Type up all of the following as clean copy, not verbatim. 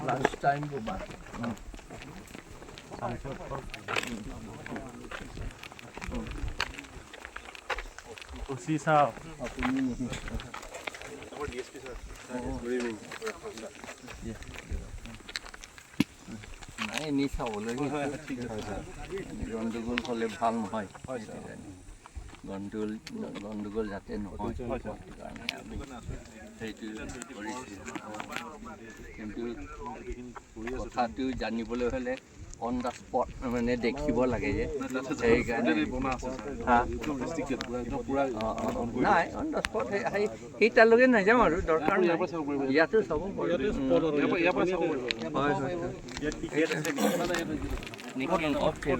Lunch time ba? OC sir. নাই, এনেই চাবলৈ গণ্ডগোল হ'লে ভাল নহয়। গণ্ডগোল গণ্ডগোল যাতে নহয়, সেইটো কাৰণে আমি সেইটো কৰিছোঁ। কিন্তু কথাটো জানিবলৈ হ'লে অন the spot মানে দেখিব লাগে যে, সেইকাৰণে। নাই, অন the spot সেই তালৈকে নাযাওঁ আৰু, দৰকাৰ নাই। ইয়াতো চাব পাৰোঁ। হয় হয়।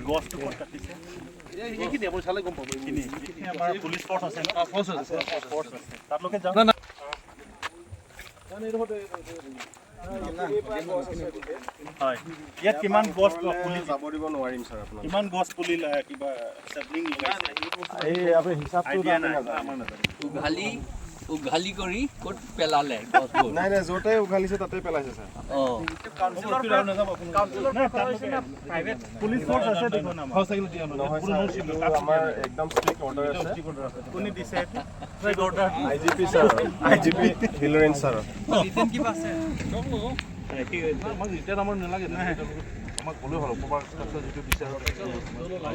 গছটো ক'ত কাটিছে? আমাৰ পুলিচ ফৰ্চ আছে, তাতলৈকে যাওঁ। হয়, ইয়াত কিমান গছ পুলি যাব দিব নোৱাৰিম ছাৰ আপোনাক। কিমান গছ পুলি, কিবা চেপলিং লগাইছে? এই আপুনি হিচাপটো আইডিয়া নাই। উঘালি উঘালি কৰি ক'ত পেলালে গছবোৰ? নাই নাই, য'তে উঘালিছে তাতে পেলাইছে ছাৰ। অঁ। পুলিচ ফৰ্চ আছে দেখোন আমাৰ। নহয় ছাৰ, এইটো আমাৰ একদম ষ্ট্ৰিক্ট অৰ্ডাৰ আছে। কোনে দিছে এইটো order? IGP sir, IGP hill range sir. আমাক ৰিটাৰ্ণ আমাৰ নালাগে, আমাক ক'লেই হ'ল। প্ৰপাৰ ষ্ট্ৰাকচাৰ যিটো দিছে আৰু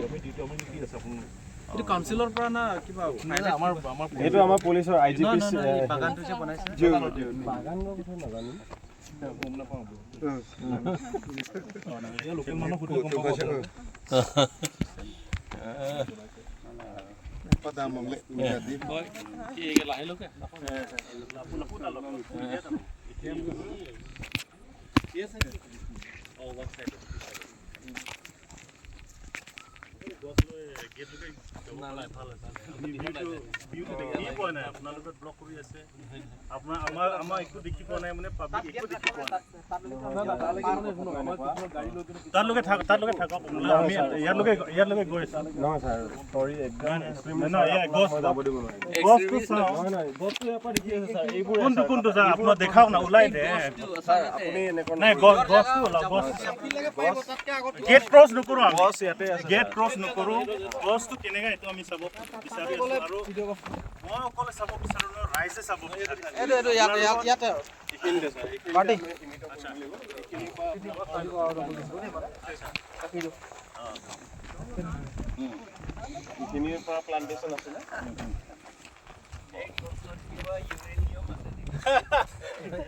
আমি যিটো আমি কি আছে আপুনি এইটো কাউন্সিলৰ পৰা না কিবা? আমাৰ আমাৰ এইটো আমাৰ পুলিচৰ IGP. বাগানটো যে বনাইছে। বাগানৰ কথা নাজানো। গম নাপাওঁ। লোকেল মানুহ সুধিলে গম পাব। দেখি পোৱা নাই, আপোনালোকে ব্লক কৰি আছে। আপোনাৰ আমাৰ আমাৰ একো দেখি পোৱা নাই, মানে পাব্লিক একো দেখি পোৱা নাই। তালৈকে থাক, তালৈকে থাকক। আমি ইয়ালৈকে ইয়ালৈকে গৈ আছোঁ। নহয় ছাৰ, চৰি, একদম নহয়, এয়া গছ যাব দিব নোৱাৰিম। গছটো চাওঁ। নহয় নহয়, গছটো ইয়াৰ পৰা দেখি আছে ছাৰ, এইবোৰ। কোনটো কোনটো ছাৰ, আপোনাৰ দেখাওক না, ওলাই দে। ছাৰ, আপুনি এনেকুৱা নাই, গছ গছটো ওলাওক। গছ গেট ক্ৰছ নকৰোঁ আমি। গছ ইয়াতে আছে। গেট ক্ৰছ নকৰোঁ। গছটো কেনেকৈ এইটো আমি চাব বিচাৰি আছোঁ আৰু মই অকলে চাব বিচাৰোঁ নহয়, ৰাইজে চাব বিচাৰিছে। এইখিনিতে ছাৰ, এইখিনিতে আপুনি সীমিত কৰিব লাগিব। এইখিনিৰ পৰা এইখিনিৰ পৰা প্লান্টেশ্যন আছিলে।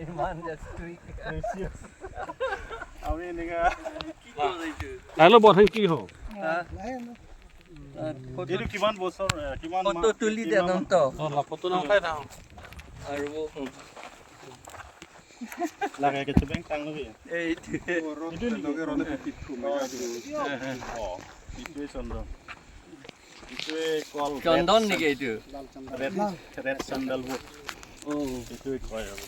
ইমান ষ্ট্ৰিক্ট। আমি এনেকুৱা কি হ'ব? এইটো কিমান বছৰ, কিমান ফটো তুলি দে দন্ত আৰু লাগে কেতিয়াবা টাং। এইটো এইটোৱে চন্দন, এইটোৱে কল। চন্দন নেকি এইটো? ৰেড, ৰেড চেণ্ডেলউড এইটোৱে কয়। আৰু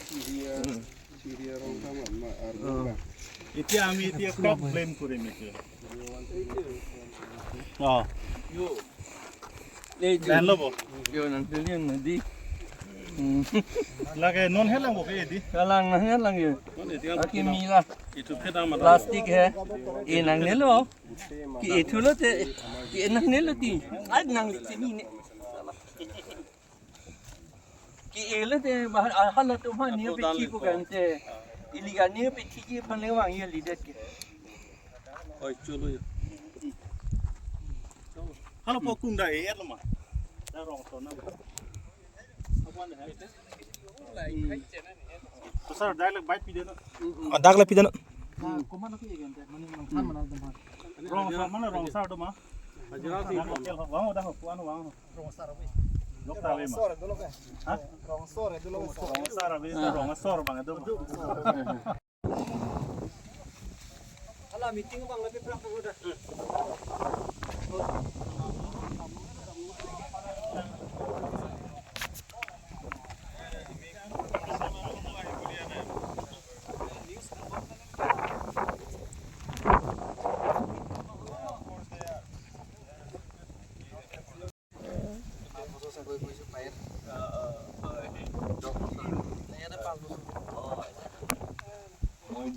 এতিয়া আমি এতিয়া কাক ব্লেম কৰিম এতিয়া? অঁ। এইটো ল'ব নদী লাগে নন হে lang ke di lang na lang yun aki mila plastic है ए nang nelo ki e thulo te ki e nang nelo ti ad nang li ni ne ki e le te ba hala to ma ni pe chi ko gan te iliga ni pe chi ki phan le wang ye li de ke Halo po kung da e lo ma da rong so na to sir dialog bite pi de na দাগ লাগি জানো। Rong so mana rong sa do ma wang da ho kuan wang rong sa ra lok ta we ma ha rong so re rong sa ra we rong so ra bang do ma. Meeting bang lebih berapa udah?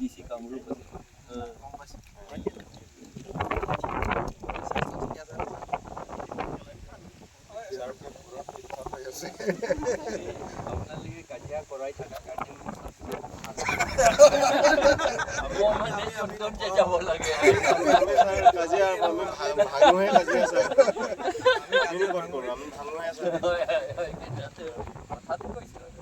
D C Kamrup আছে। আপোনালোকে কাজিয়া কৰাই থকাৰ কাৰণে মই মানে টমটম যে যাব লাগে। কাজিয়া আমি ভাঙোহে, কাজিয়া ছাৰ আমি ক'ত কৰোঁ? আমি ভাঙোহে ছাৰ। হয় হয় হয়, কথাটো কৈছোঁ।